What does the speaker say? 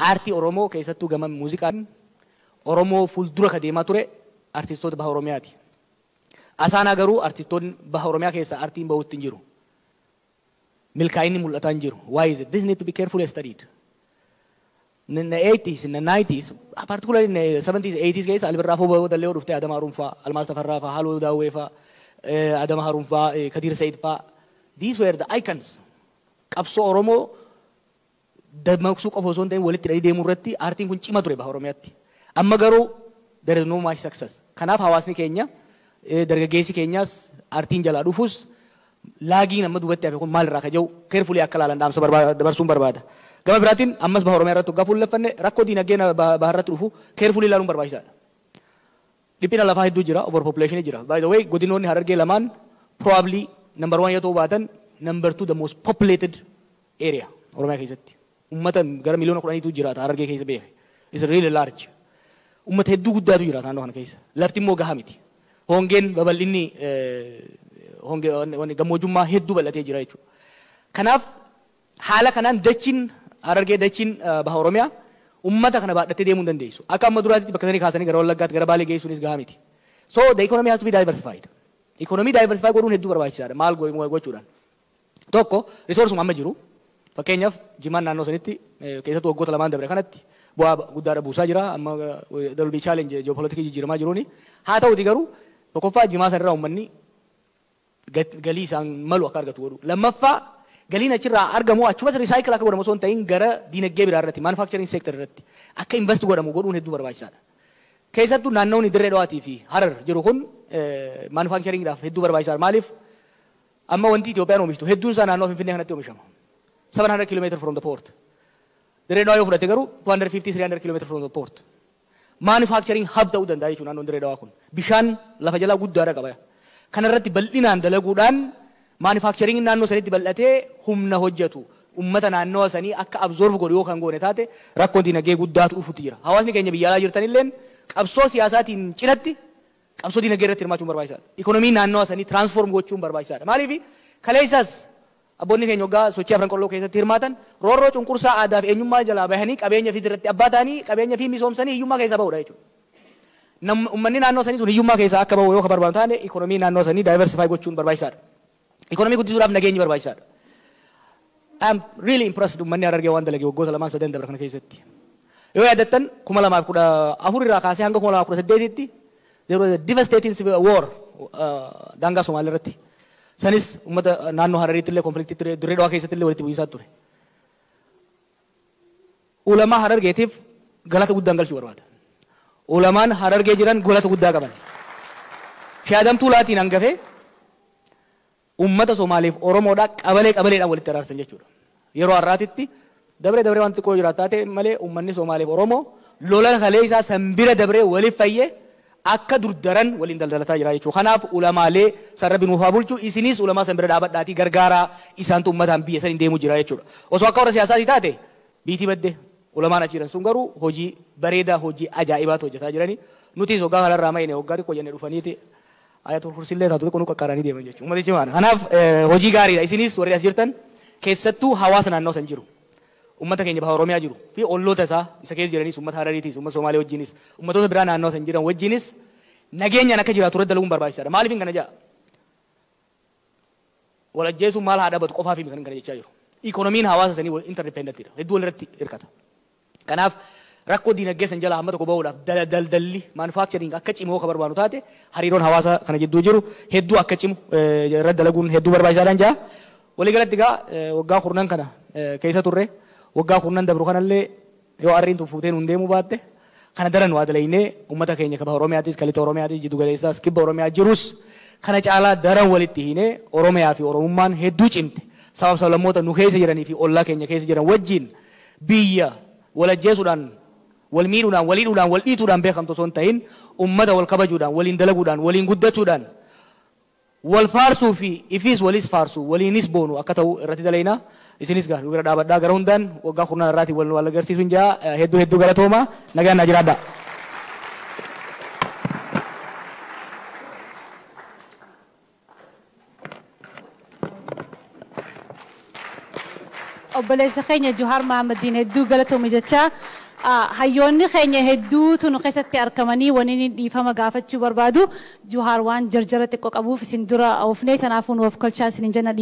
Aartii Oromoo keessattuu gama muuziqaan Oromoo fuuldura ka deemaa ture artistoota baha Oromiyaati. Asaanaa garuu artistoonni baha Oromiyaa keessaa aartiin bahuutti hin jiru. Milkaa'inni mul'ataa hin jiru. Why is it? This need to be carefully studied. In the 80s, in the 90s, particularly in the 70s, 80s keessa Albirraa Foo Dallee dhuftee Adama Haruun fa'aa, Almaas Tafarraa fa'aa, Haaloo Daawwee fa'aa, Adama Haruun fa'aa, Kadir Said fa'aa. These were the icons. Qabsoo Oromoo dammaqsuu qofa osoo hin ta'in walitti hidhanii deemuu irratti aartiin kun cima ture baha Oromiyaatti. Amma garuu there is no much success. Kanaaf hawaasni keenya dargaggeessi keenyas aartiin jalaa dhufus laagiin amma duubatti hafe kun maalirraa ka jiru carefully akka ilaalan dhaamsa dabarsuun barbaada. Gama biraatiin ammas baha Oromiyaa irratti hoggaa fuulleffanne rakkoo diinagdee baha irratti dhufu carefully ilaaluun barbaachisaadha. Dhiphina lafaa hedduu jira, overpopulation jira. By the way, godinoonni Harargee lamaan probably number 1 yoo ta'uu baatan number 2 the most populated area Oromiyaa keessatti. Uummata gara miliyoona 10tu jiraata Harargee keessa beeke. It's really large. Uummata hedduu guddaatu jiraata naannoo kana keessa. Lafti immoo gahaa miti. Hongeen babal'inni hongee gammoojjummaa hedduu bal'atee jira jechuudha. Kanaaf haala kanaan dachiin Harargee dachiin baha Oromiyaa uummata kana baadhattee deemuu hin dandeessu. Akka amma duraatti bakka sanii kaasanii gara Wallaggaatti gara Baalee geessuunis gahaa miti. So the economy has to be diversified. Economy diversify godhuun hedduu barbaachisaadha. Maal gochuudhaan? Tokko resource amma jiru. Fakkeenyaaf jimaan naannoo sanitti keessattuu waggoota lamaan dabre kanatti bu'aa guddaadha buusaa jira. Amma there will be challenge geopolitics jijjiiramaa jiruuni. Haa ta'uti garuu tokkoffaa jimaa sanarraa uummanni galii isaan malu akka argatu godhu. Lammaffaa galiin achirraa argamu achumas recycle akka godhamu osoo hin ta'in gara diinagdee biraa irratti manufacturing sector irratti akka invest godhamu godhuun hedduu barbaachisaadha. Keessattuu naannoonni Dirree Dhawaatii fi Harar jiru kun manufacturingidhaaf hedduu barbaachisaadha. Maaliif amma wanti Itoophiyaan oomishtu hedduun isaa naannoo Finfinnee kanatti oomishama. 700 km from the port. Dirree Dhawaa yoo fudhatte garuu 250-300 km from the port. Manufacturing hub ta'uu danda'a jechuudha naannoon Dirree Dhawaa kun. Bishaan lafa jalaa guddaadha qaba. Kanarratti bal'inaan dalaguudhaan manufacturing naannoo sanitti bal'atee humna hojjetu ummata naannoo sanii akka absorb godhu yoo kan goone taate rakkoon diinagdee guddaatu dhufuutti jira. Hawaasni keenya biyya alaa jirtanilleen qabsoo siyaasaatiin cinatti qabsoo diinagdee irratti hirmaachuun barbaachisaadha. Ikonomii naannoo sanii transform gochuun barbaachisaadha. Maaliif kaleessas abboonni keenya waggaa sochii afran qolloo keessatti hirmaatan roorroo cunqursaa aadaa fi eenyummaa jalaa bahanii qabeenya fi irratti abbaa ta'anii qabeenya fi misoomsanii hiyyummaa keessaa bahudha jechuudha. Uummanni naannoo sanii sun hiyyummaa keessaa akka bahu yoo ka barbaadu taane ikonomii naannoo sanii diversify gochuun barbaachisaadha. Ikonomii guddisuudhaaf nageenyi barbaachisaadha. I am really impressed uummanni Harargee waan dalage waggoota lamaan sadan dabre kana keessatti. Yoo yaadattan 2014 irraa kaasee hanga 2018tti there was a devastating civil war daangaa Somaalii irratti. Sanis uummata naannoo Harariitti illee konfliktii ture, Dirree Dhawaa keessatti illee walitti bu'iinsaa ture. Ulamaa Harargeetiif galata guddaan galchuu barbaada. Ulamaan Harargee jiran galata guddaa qaban. Shaadamtuu laatiin hangafee uummata Somaaliif Oromoodhaa qabalee qabaleedhaan walitti araarsan jechuudha. Yeroo har'aatitti dabree dabree wanti xiqqoo jiraatu taate malee uummanni Somaaliif Oromoo lola kalee isaa sanbira dabree waliif fayyee akka durdaran waliin daldalataa jira jechuudha. Kanaaf ulamaalee san rabbi nuuf haa bulchu isinis ulamaa san bira dhaabadhaatii gargaaraa isaantu uummataan biyya saniin deemuu jira jechuudha. Osoo akka warra siyaasaatii taate biitii badde ulamaan achi jiran sun garuu hojii bareedaa hojii ajaa'ibaatu hojjetaa jiranii nutis hoggaa kanarraa mayne hoggaa xiqqoo jennee dhufaniiti ayatul kursillee taatu xiqqoo nu qaqqaaranii deeman jechuudha. Uummatichi maana. Kanaaf hojii gaariidha. Isinis warri as jirtan keessattuu hawaasa naannoo san jiru. Uummata keenya baha Oromiyaa jiru fi olloota isaa isa keessa jiranis uummata Harariitis uummata Somaalee wajjinis uummatoota biraa naannoo san jiran wajjinis nageenyaan akka jiraatu irratti dalaguun barbaachisaadha. Maaliif hin kana jedha? Wal ajjeesuun maal haa dhaabatu qofaaf hin kana jechaa jiru. Ikonomiin hawaasa sanii interdependentidha. Hedduu walirratti hirkata. Kanaaf rakkoo diinagdee san jalaa hamma tokko bahuudhaaf daldalli manufacturing akka cimu akka barbaadu taate hariiroon hawaasa kana jidduu jiru hedduu akka cimu irratti dalaguun hedduu barbaachisaadhaan jaa. Waliigalatti egaa waggaa kurnan kana keessa turre waggaa kurnan dabru kanallee yoo arriin tun fuuteen hin deemuu baatte kana daran waa dalaynee uummata keenya kaba Oromiyaatis kalixa Oromiyaatis jiddu galeessaas kibba Oromiyaa jirus kana caalaa daran walitti hiinee Oromiyaa fi Oromummaan hedduu cimte sabab sablammoota nu keessa jiranii fi ollaa keenya keessa jiran wajjin biyya wal ajjeesuudhaan wal miidhuudhaan wal hidhuudhaan wal dhiituudhaan beekamtu osoo hin ta'in uummata wal kabajuudhaan waliin dalaguudhaan waliin guddachuudhaan wal faarsuu fi ifis walis faarsuu waliinis boonu akka ta'u irratti dalaynaa. Isinis gaa bira dhaabadhaa gara hundaan waggaa kurnaan irraatii wal agarsiisuun jaa hedduu hedduu galatooma nagaan naa jiraadhaa. Obboleessa keenya Jawaar Mahammadiin hedduu galatoomi jechaa, hayyoonni keenya hedduutu nu keessatti argamanii wanni inni dhiifama gaafachuu barbaadu, Jawaar waan jarjara xiqqoo qabuuf isin dura oofnee, kanaafuu nu of kolchaa isin jenna.